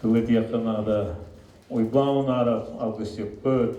Тыл этиэххэ наада. Уйбаан Унаарап алгысчыппыт,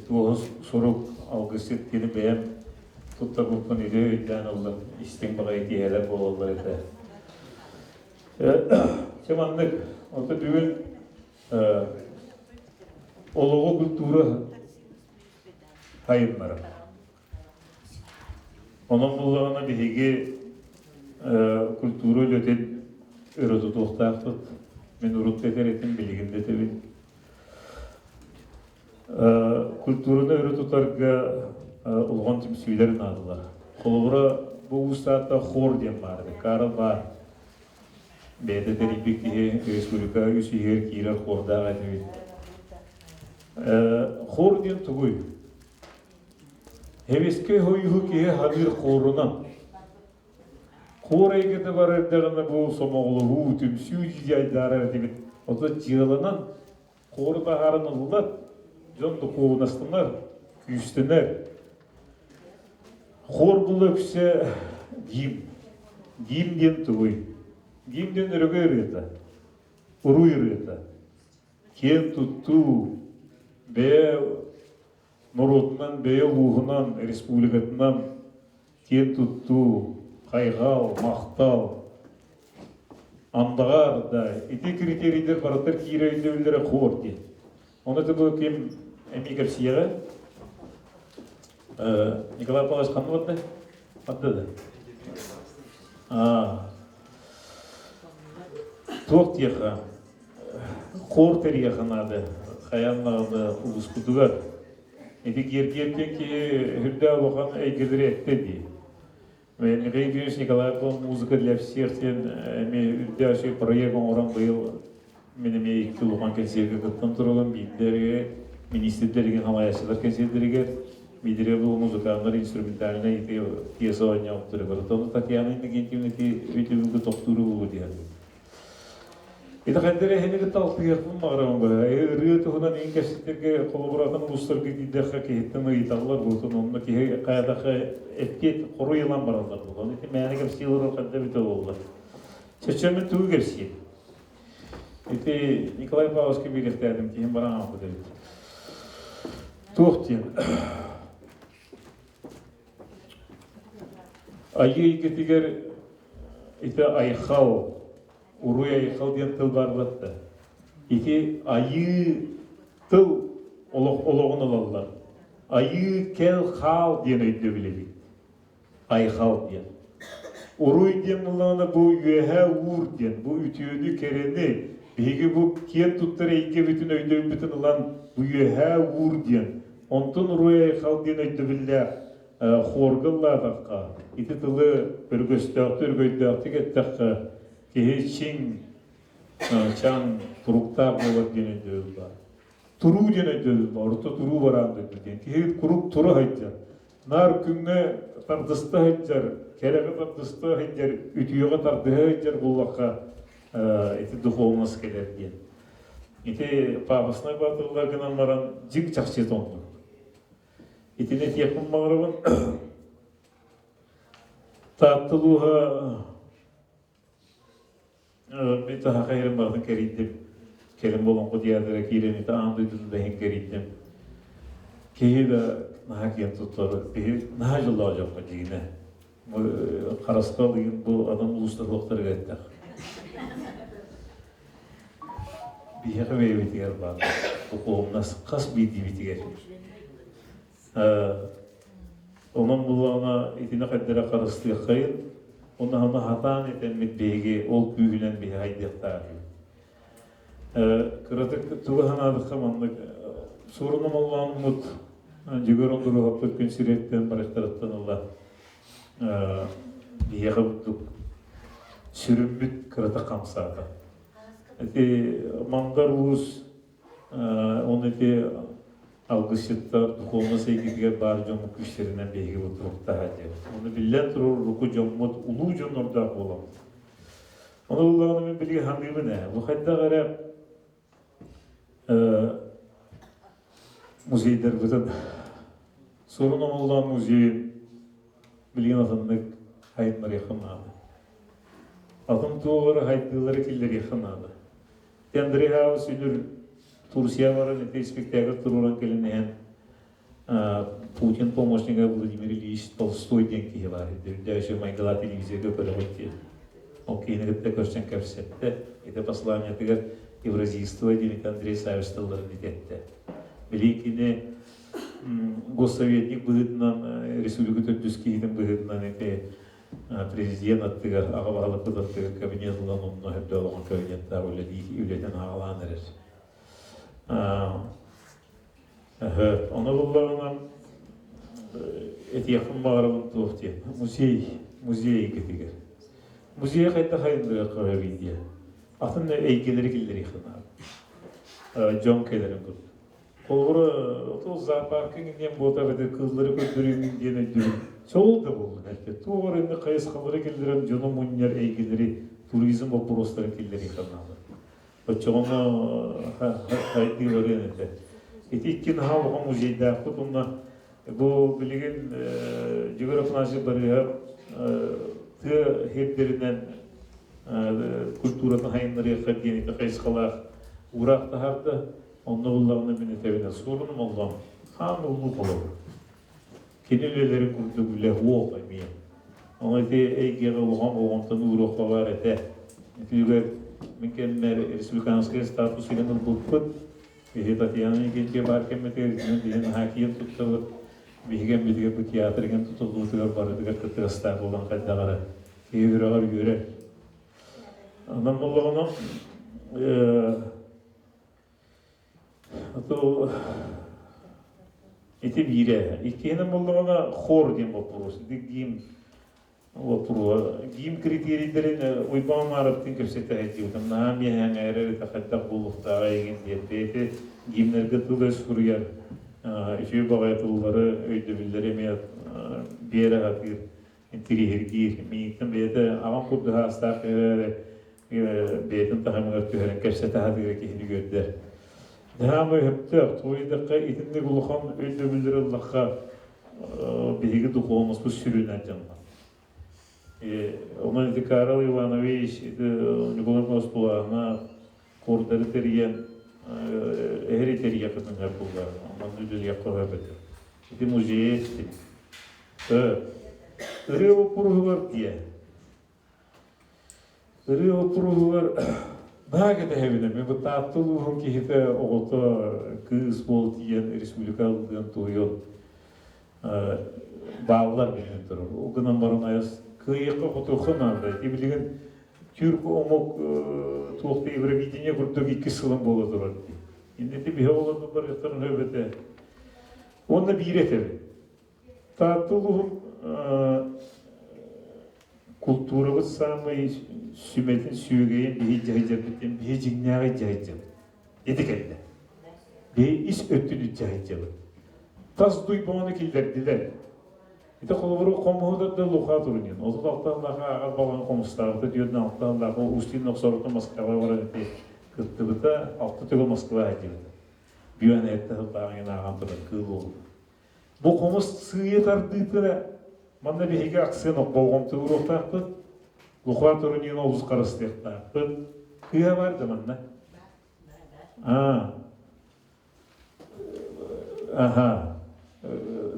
туоһу сурук алгысчыт кини бэйэм туттарбыппын үтүө өйдөөн ыллым, истиҥ баҕайы киэһэлэр буолаллар этэ. Чэ маннык, ото бүгүн олоҕу культура сайыннарар. Онон буллаҕына биһиги культура үлэтин өрө тутуохтаахпыт. Мин урут да этэр этим, билигин да этэбин. Культураны өрө тутарга улахан түмсүүлэр наадалар. Холобура, бу уустаата хор диэн баар эбит. Карл баар. Бэйэтэ тэрийбит киһи республика үс иһигэр киирэр хордаах этибит. Хор диэн тугуй? Эбискэй хойуһу киһи ханыыр хуорунан. Хуор эйгэтэ бар эрдэҕинэ бу сомоҕолоһуу, түмсүү дии айдаарар этибит. Ото дьыаланан хуору таһааран ыллат, дьон духуобунастанар, күүстэнэр. Хуор була үксэ гимн. Гимн диэн тугуй? Гимн диэн өрөгөй ырыата, уруй ырыата. Киэн туттуу, бэйэ норуотунан, бэйэ улууһунан, республикатынан киэн туттуу, хайҕал, махтал, андаҕар да ити критерийдэр барытар киирэ өйдөбүллэрэ хор диэн. Ону бу ким эмиэ кэпсиэҕэ? Николай Павлович ханна барда? Барда да? Аа. Туох диэхэ? Хор тэрийиэхэ наада, хайаан даҕаны улууспутугар. Ити киэргиэртэн киһи үрдээх улахан эйгэлэри эттэ дии. Михаил Ефимович Николаев «Музыка для всех» диэн эмиэ үрдээх үчүгэй проект оҥорон быйыл мин эмиэ икки улахан кэнсиэргэ кыттан турабын. Биирдэригэр министрдэригэр, хамайааччылар кэнсиэрдэригэр, биирдэригэр бу музыканнар инструментальнай ити пьеса оонньообуттарыгар. Оттон Татьяна Иннокентьевна ити өйдөбүлгэ тохтууру булуу диэн. Ити хайдах эһини кытта алтыһыахпын баҕарабын быһа. Ырыа туһунан иин кэпсэтэргэ холобуратын улуустарга киирдэххэ киһиттэн ыйыталлар буолтун онно киһи хайадаха эппиэт хоруй ылан бараллар буолан ити мээнэ кэпсии олорор хайда эбитэ буолла. Чөчөмүн тугу кэпсиир? Ити Николай Павловичка биэриэхтээтим киһим баран аҕалбыт эбит. Туох диэн? Айыы эйгэтигэр ити айхал, уруй айхал диэн тыл баар да. Ити айыы тыл олох олоҕун ылаллар. Айыы кэл хаал диэн өйдөбүл эбит. Айхал диэн. Уруй диэн буоллаҕына бу үөһээ уур диэн, бу үтүөнү, кэрэни, биһиги бу киэн туттар эйгэбитин өйдөбүлбүтүн ылан бу үөһээ уур диэн. Онтон уруй айхал диэн өйдөбүллээх хуорга ыллаатахха, ити тылы өргөстөөхтүк, өргөйдөөхтүк эттэххэ, киһи чиҥ, чаҥ туруктаах буолар диэн өйдөбүл баар. Туруу диэн өйдөбүл баар, орто туруу бараан дойду диэн. Киһи куруук тура сылдьар. Наар күҥҥэ тардыста сылдьар, кэрэҕэ тардыста сылдьар, үтүөҕэ тардыһа сылдьар буоллахха, ити духовность кэлэр диэн. Ити пафоснай баатыллар гынан баран дьиҥ чахчы оннук. Итини этиэхпин баҕарабын. Таатта улууһа мин таһаха иһэрин барытын кэрийдим. Кэлин Болоҥхо театра киирэн ити аан дойдутун да иһин кэрийдим. Киһи да наһаа киэн туттар. Киһи наһаа дьоллоох дьоммут дьиҥинэ. Харысхал ыйын бу адам улуустар суохтарыгар эттэх. Биһиэхэ бэйэбитигэр баар духуобунас хас биирдиибитигэр. Онон буллаҕына итини хайдара харыстыаххайын, уонна хатаан этэммит биһиги ол күүһүнэн биһи хайдыахтаахпыт. Кыратык тугу санаатахха маннык суорун омоллооммут Дьөгүөр Ондуруоһаппыт күн сириттэн барыктарыттан ыла биһиэхэ курдук сүрүммүт кыратык хамсаата. Ити Мандар Уус он ити алгысчыттар духовнай эйгэтигэр баар дьоммут күүстэринэн биһиги бу туруктаһа диэн. Ону биллэн турар урукку дьоммут улуу дьоннордоох буоламмыт. Ону буллаҕына мин билигин саныыбын ээ. Бу хайдах эрэ музейдарбытын Суорун Омоллоон музейын билигин атыннык хайыннарыахха наада. Атын туолары хайдыылары киллэриэххэ наада. Андрей Хаус үнүр Турция баран ити спектакль туруоран кэлин иһэн Путин помощнига Владимир Ильич Толстой диэн киһи баар. Үрдээши майгылаа телевизорга көрөҕүт диэн. Ол киһини кытта көрсөн кэпсэттэ. Ити посланиетыгар евразийство диэн Андрей Савич тылларын этэтте. Били кини госсоветник быһыытынан республика төрдүс киһитин быһыытынан ити президент аттыгар аҕа баһылыкпыт аттыгар кабинет ылан онно өрдө олоҕун кабинеттаах үлэлии үлэтин аҕалаан эрэр. Ону буллаҕына этиэхпин баҕарабын туох диэн музей музей эйгэтигэр. Музей хайдах айыллыахха сөбүй диэн. Атын эйгэлэри киллэриэххэ наада. Дьон кэлэрин курдук. Холобура, ол зоопарка диэн буолта эбэтэр кыыллары көрдөрүүҥ диэн өйдүүбүн. Сол да буоллун эрдэ. Туох эрэ инник хайысхалары киллэрэн дьону мунньар эйгэлэри, туризм боппуруостарын киллэриэххэ наада. Оччоҕуна хайдыы барыан этэ. Ити икки наһаа улахан музейдаахпыт уонна бу билигин Дьөгүөр Афанасьев Барыыһап тыа сирдэринэн культуратын сайыннарыахха диэн ити хайысхалаах уураах таһаарда. Онно буллаҕына мин этэбинэ суорунум оллоон хаан улуу холобур. Кини үлэлэрин курдук үлэ уох эмиэ. Ону ити эйгэҕэ улахан болҕомтону ууруохха баар этэ. Итигэр мин кэммэр республиканскай статус иһин ылбыппыт. Биһи Татьяна Никитична баар кэммитигэр итинэн биһи наһаа киэн туттабыт. Биһиги кэммитигэр бу театр иһин тутуллуутугар барытыгар кыттыгастаах буолан хайдах эрэ киһи үрэҕэр үөрэр. Онон буоллаҕына Ити биирэ. Иккиһинэн буоллаҕына хор диэн боппуруос. Ити гимн боппуруоһа. Гимн критерийдэрин Уйбаан Маараптыын кэпсэтэ сылдьыбытым. Наһаа миэхэ эрэр это хайдах буолуохтааҕа эйигин диэн. Бэйэтэ гимнэргэ тыл-өс суруйар. Үчүгэй баҕайы тыллары, өйдөбүллэри эмиэ биэрэ сатыыр, интириэһиргиир. Миигиттэн бэйэтэ аҕам курдук аастаах эрээри бэйэтин таһымыгар түһэрэн кэпсэтэ сатыыра киһини үөрдэр. Дьаамай сөптөөх, туойдахха итинник улахан өйдөбүллэри ыллахха биһиги духуобуспут сүрүнэ дьоннор. Онон ити Карл Иванович, ити Ньукулай Москулаана курдары тэрийэн эһэри тэрийэ кытыннар буллар. Онон үлэлиэх көһөбөтө. Ити музей Ырыа боппуруһугар диэ. Ырыа боппуруоһугар наһаа кэтэһэбин эмиэ бу Таатта улууһун киһитэ оҕото кыыс буол тиийэн республика ыллыан туһуйан бааллар билэн турар. Ол гынан баран айас кыайыахха хотуохха наада. Ити билигин түрк омук туох да Евровидение курдук иккис сылын буола турар дии. Инники биһи оҕолорбут барыахтарын сөп этэ. Уонна биир этэбин. Таатта улууһун култуурабыт саамай сүмэтин сүөгэйин биһи дьаһайдьарбыт диэн биһи дьиҥнээҕи дьаһайдьабыт. Ити кэллэ. Биһи ис өттүн дьаһайдьабыт. Тас дуйбаҕаны киллэрдилэр. Ити холобуру хомуһу да луха турунин. 36 сыллаах ааҕар балаҕан хомустаабыта, 46 сыллаах Устин Нохсорото Москваҕа баран ити кыттыбыта, алта төгүл Москва сылдьыбыта. Бүөн эрдэ сыллааҕын ааҕан туран кыыл уолу. Бу хомус сыыйа тардыытыра манна биһиги аксыан болҕомто ууруохтаахпыт, Луха Турунина олус харыстыахтаахпыт. Кыыһа бар да манна? Аа. Аха.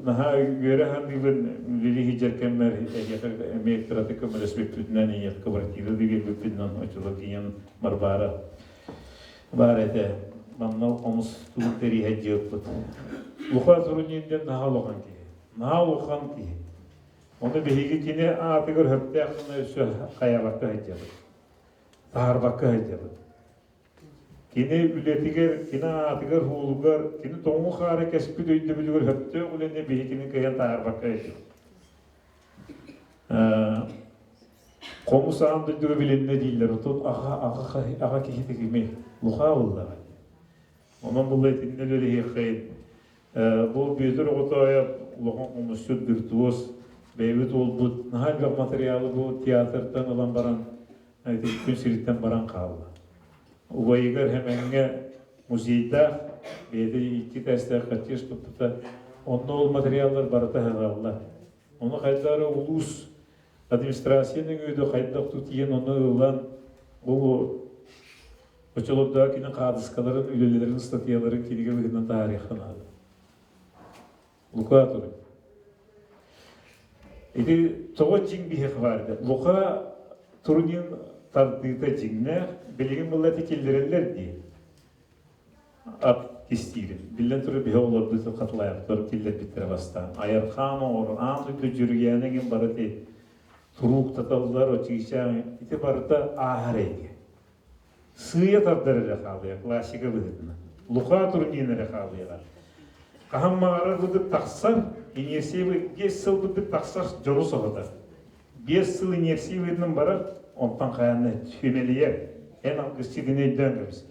Наһаа үөрэ саныыбын үлэлии сылдьар кэммэр эһиэхэ эмиэ кыратык көмөлөспүппүтүнэн эйиэхэ квартира да биэрбиппитинэн оччолор тиийэн Варвара баар этэ. Манна хомус тугун тэрийэ дьиэппит. Луха Турунин диэн наһаа улахан киһи. Наһаа улахан киһи. Ону биһиги кини аатыгар сөптөөх гына өссө хайаабакка сылдьабыт. Таһаарбакка сылдьабыт. Кини үлэтигэр, кини аатыгар, уолугар, кини тоҥуу хаары кэспит өйдөбүлүгэр сөптөөх үлэни биһигини кыайан таһаарбакка сылдьабыт. Хомус аан дойдуга билиннэ дииллэр, отон аҕа, аҕа, аҕа киһитэ кимий? Луха буоллаҕа дии. Онон була итиннэ үлэлэһиэххэйин. Бу Бүөтүр Оҕотоойоп улахан хомусчут виртуоз, бэйэбит уолбут наһаа элбэх материалы бу театртан ылан баран, ити күн сириттэн баран хаалла. Убайыгар Хэмэҥҥэ музейдаах, бэйэтэ икки этээстээх коттедж туппута. Онно ол материаллар барыта ыһыллаллар. Ону хайдах эрэ улуус администрация нөҥүө хайдах тутуйан ону ылан бу Оччолордоох кини хаадыскаларын, үлэлэрин, ыстатыйаларын кинигэ быһыытынан таһаарыахха наада. Лука Турин. Ити тоҕо дьиҥ биһиэхэ баар этэ. Лука Турунин тардыыта дьиҥнээх, билигин буолла ити киллэрэллэр дии. Ат кистиирин. Биллэн турар биһи олорбут хатылаайахтар киллэрбиттэрэ бастаан. Айархаан оҥорон, аан дойду дьүрүйээнэ эҥин бары ити турууктаталлар, очиичаан ити барыта ааһар эйгэ. Сыыйа тардар эрэ хаалыа, классика быһыытынан. Луха турнин эрэ хаалыаҕа. Хаһан баҕарар быдык тахсар, инерция 5 сыл быдык тахсар дьону соһутар. 5 сыл инерция быһыытынан барар, онтон хайаанна түмэлийэр. Эн алгысчытын өйдөөн кэбис.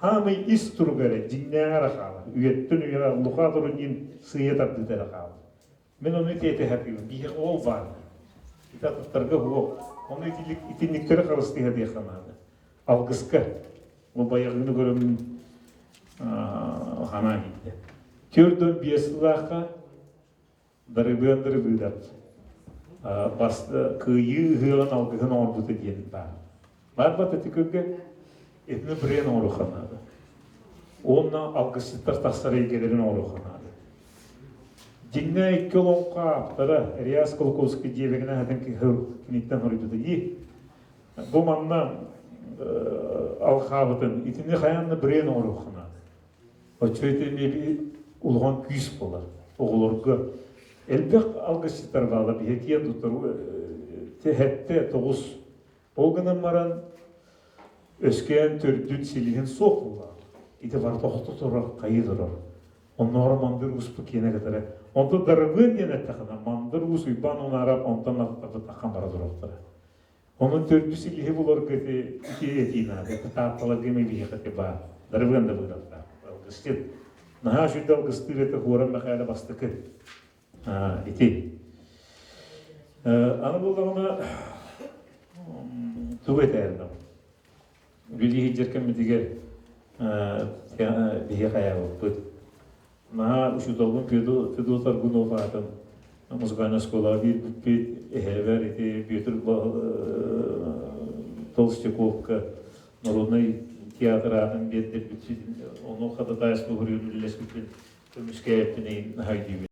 Хаамый ис туруга эрэ, дьиҥнээҕэ эрэ хаалар. Үйэттэн үйэҕэ Луха Турунин сыыйа тардыыта эрэ хаалар. Мин ону ити сатыыбын. Биһиэхэ ол баар. Ити атыттарга суох. Ону итинниктэри харыстыыха диэххэ наада. Алгыска. Ол баягыны көрөммүн ханаан киирдэ. 45 сыллаахха Дарыбыан Дарыбыыдап бас кыайыы ыһыаҕын алгыһын оҥорбута диэн баар. Баар бат ити көргө итини бренд оҥоруохха наада. Уонна алгысчыттар тахсар эйгэлэрин оҥоруохха наада. Дьиҥнээх икки олоҥхо ааптара Реас Кулаковский дьиэбэгинэ аһатын киниттэн хоруйбута дии. Бу манна алхаабытын итини хайаан да бренд оҥоруохха наада. Оччо ити эмиэ улахан күүс буолар оҕолорго. Элбэх алгысчыттар баалар биһиги киэн туттар сэттэ тоҕус ол гынан баран өскөөн төрдүн силиһин суох буоллаҕа. Ити барыта охто турар, хайыы турар. Оннооҕор Мандыр Ууспут киэнэ кытары. Онтон Дарыбыан диэн эттэххинэ, Мандыр Уус Уйбаан Унаарап онтон аттахан бара туруохтара. Онон төрдү силиһи буларга ити ити этии наада. Ити таатталарга эмиэ биһиэхэ ити баар. Дарыбыан да быыдаллаах. Алгысчыт. Наһаа үчүгэй алгыстыыр этэ Хуоран Мэхээлэ бастакы. Ити. Аны буллаҕына тугу этээрин Үлэлии сылдьар кэммитигэр биһиэхэ айаабыппыт. Наһаа учууталбын Федот Аргунов аатын музыкальнай оскуолаҕа биэрбиппит. Эһээбэр ити Петр Толстяковка народнай театр аатын биэрдэрбит. Ону хататаайыс буһуруйун үлэлэспиппин көмүскээбиппин наһаа өйдүүбүн.